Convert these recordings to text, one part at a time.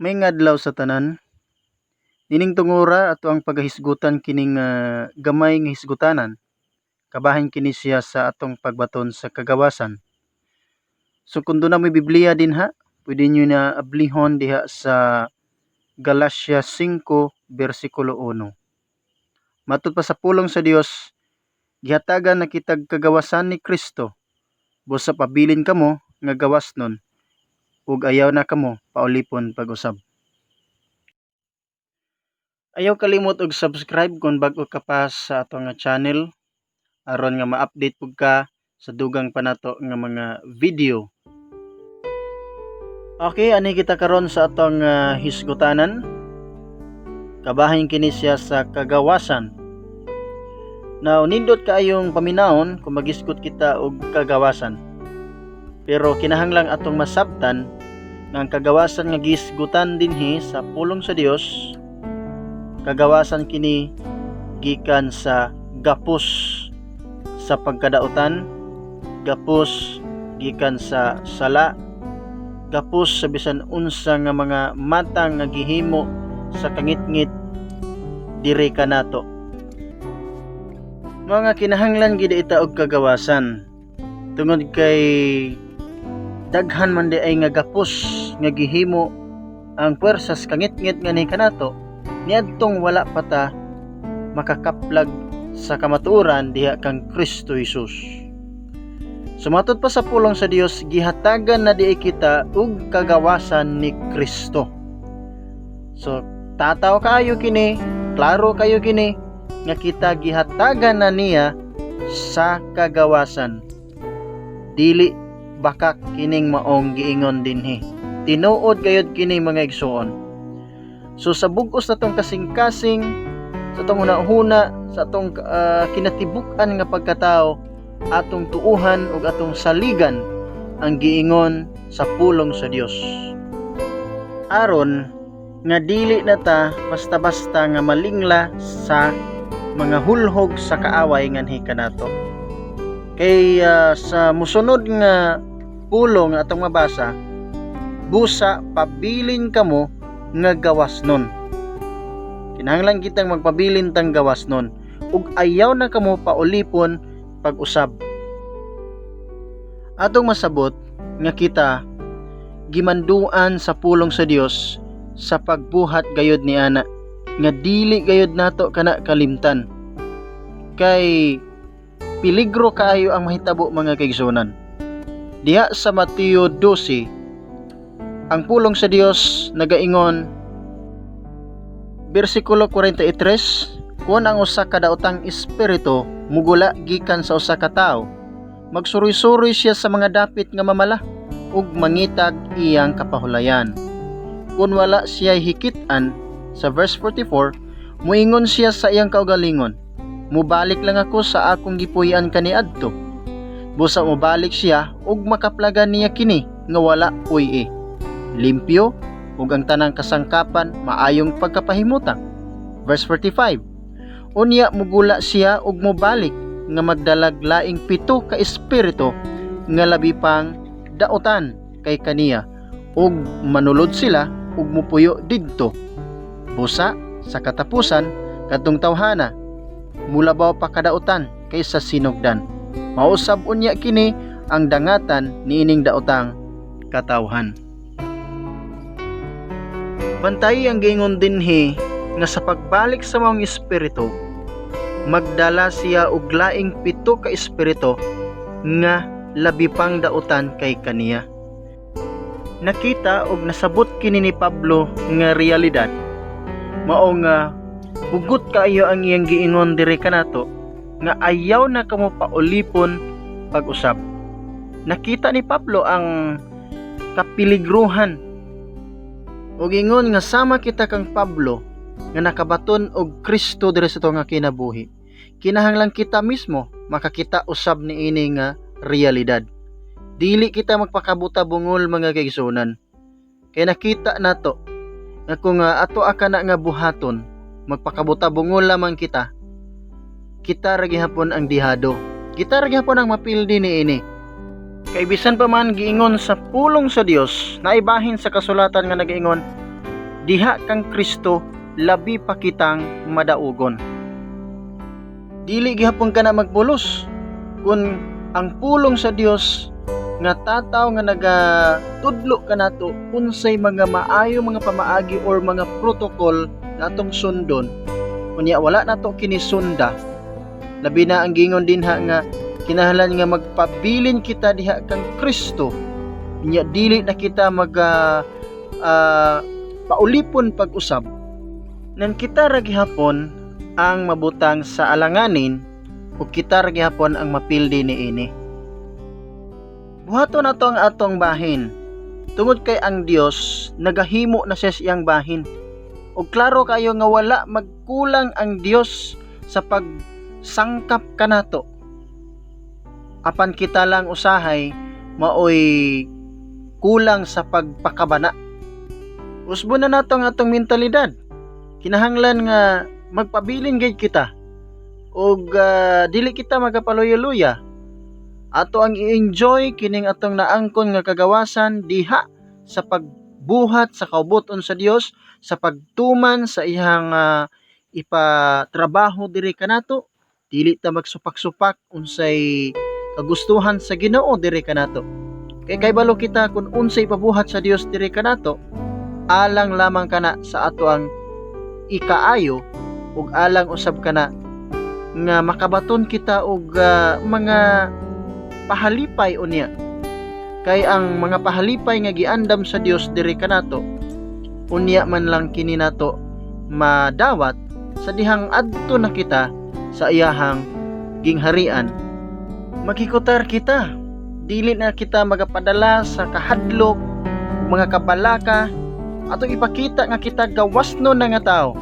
Maayong adlaw sa tanan. Nining tungura ato ang pagahisgutan kining gamay nga hisgutanan. Kabahin kini siya sa atong pagbaton sa kagawasan. So kung duna moy Biblia dinha, pwede nyo na ablihon diha sa Galacia 5 bersikulo 1. Matud pa sa pulong sa Dios, gihatagan na kitag kagawasan ni Kristo. Busa pabilin kamo nga gawas nun ug ayaw na kamo paulipon pag-usab. Ayaw kalimot og subscribe kung bag-o ka pa sa ato nga channel aron nga ma-update pud ka sa dugang pa nato nga mga video. Okay, ani kita karon sa atong hisgutanan. Kabahin kini siya sa kagawasan. Now, nindot kaayong paminawon kung magisgot kita og kagawasan. Pero kinahanglang atong masabtan nga ang kagawasan nga gisgutan dinhi sa pulong sa Dios, kagawasan kini gikan sa gapos sa pagkadautan, gapos gikan sa sala, gapos sa bisan unsa nga mga matang nga gihimo sa kangitngit diri kanato. Mga kinahanglan gid ita og kagawasan tungod kay daghan man di ay nga gapos nga gihimo ang puwersas kangitngit nga ni kanato niadtong wala pa ta makakaplag sa kamatuoran diha kang Kristo Jesus. Sumatod pa sa pulong sa Dios, gihatagan na di kita og kagawasan ni Kristo. So tataw kaayo kini, klaro kayo kini nga kita gihatagan na niya sa kagawasan. Dili bakak kining maong giingon dinhi. Tinuod gayud kini, mga igsuon. So sa bug-os natong kasing-kasing, sa atong hunahuna, sa atong kinatibuk-an nga pagkatao, atong tuuhan ug atong saligan ang giingon sa pulong sa Dios. Aron nga dili na ta basta-basta nga malingla sa mga hulhog sa kaaway nganhi kanato. Kay sa musunod nga pulong nga atong mabasa, busa pabilin kamo nga gawas nun. Kinahanglan kitang magpabilin tang gawas nun ug ayaw na kamo paulipon pag-usab. Atong masabot nga kita gimanduan sa pulong sa Dios sa pagbuhat gayod ni ana nga dili gayod nato kana kalimtan kay peligro kaayo ang mahitabo, mga kaigsuonan. Diha sa Mateo 12, ang pulong sa Dios nagaingon, bersikulo 43, "Kon ang usa ka daotang espiritu mugula gikan sa usa ka tawo, magsuroy-suroy siya sa mga dapit nga mamala ug mangitag iyang kapahulayan. Kung wala siya hikit-an," sa verse 44, "muingon siya sa iyang kaugalingon, 'Mubalik lang ako sa akong gipuy-an kaniadto.' Busa mobalik siya ug makaplagan niya kini nga wala puy-i, limpyo ug ang tanang kasangkapan maayong pagkapahimutang." Verse 45, "Unya mugula siya ug mobalik nga magdalag laing pito ka espiritu nga labi pang daotan kay kaniya, ug manulod sila ug mupuyo didto. Busa sa katapusan kadtong tawhana mulabaw pa kadautan kaysa sinugdan. Mausab unya kini ang dangatan niining daotang katawhan." Bantay ang giingon dinhi nga sa pagbalik sa maong espiritu, magdala siya og laing pito ka espiritu nga labi pang dautan kay kaniya. Nakita og nasabot kini ni Pablo nga realidad. Mao nga hugot kaayo ang iyang giingon diri kanato nga ayaw na kamo paulipon pag-usab. Nakita ni Pablo ang kapiligruhan ug ingon nga sama kita kang Pablo nga nakabaton og Kristo diri sa nga kinabuhi. Kinahanglan kita mismo makakita usab niini nga realidad. Dili kita magpakabuta bungol, mga kaigsuonan. Kay nakita nato nga kung ato akana nga buhaton, magpakabuta bungol lamang kita, kita ra gihapon ang dihado. Kita ra gihapon ang mapildi niini. Kay bisan pa man giingon sa pulong sa Dios, naibahin sa kasulatan nga nagaingon, Diha kang Kristo labi pa kitang madaugon. Dili gihapon ka na magbulos kung ang pulong sa Dios nga tataw nga nagatudlo kanato unsay mga maayo mga pamaagi or mga protocol na atong sundon, unya wala nato kini sunda. Labi na ang gingon dinha nga kinahanglan nga magpabilin kita diha kang Kristo, unya dili na kita mag paulipon pag-usab nan, kita ra gihapon ang mabutang sa alanganin ug kita ra gihapon ang mapildi niini. Buhaton nato ang atong bahin tungod kay ang Dios nagahimo na siya sa iyang bahin. Ug klaro kayo nga wala magkulang ang Dios sa pagsangkap kanato. Apan kita lang usahay maoy kulang sa pagpakabana. Usbon na nato ang atong mentalidad. Kinahanglan nga magpabilin gid kita ug dili kita magapaluya-luya. Ato ang i-enjoy kining atong naangkon nga kagawasan diha sa pagbuhat sa kaubuton sa Dios, sa pagtuman sa iyang ipatrabaho diri kanato. Dili ta magsupak-supak unsay kagustuhan sa Ginoo diri kanato. Kay kaybalo kita kung unsay ipabuhat sa Dios diri kanato, alang lamang kana sa ato ang ikaayo ug alang usab kana nga makabaton kita og mga pahalipay unya. Kay ang mga pahalipay nga giandam sa Dios diri kanato, unya man lang kini nato madawat sa dihang adto na kita sa iyahang gingharian. Maghikutar kita, dili na kita magapadala sa kahadlok, mga kabalaka. Atong ipakita nga kita gawasnon na nga tao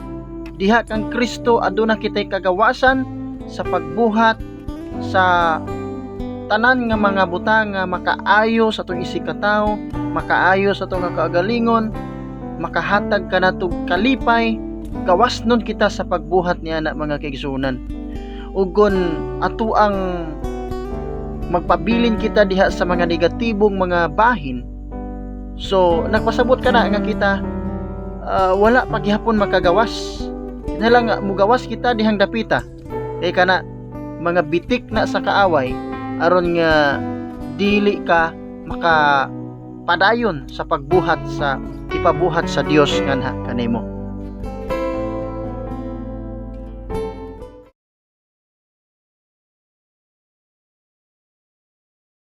diha kang Kristo. Aduna kitay kagawasan sa pagbuhat sa tanan nga mga butang nga makaayo sa atong isig katawo, makaayo sa atong kaugalingon, makahatag kanatog kalipay. Gawasnon kita sa pagbuhat niya na, mga kaigsuonan. Ug kon ato ang magpabilin kita diha sa mga negatibong mga bahin, so nagpasabot kana nga kita wala pa gihapon makagawas. Kinahanglan nga mugawas kita dihang dapita kay kana mga bitik na sa kaaway aron nga dili ka maka padayon sa pagbuhat sa ipabuhat sa Dios nganha kanimo.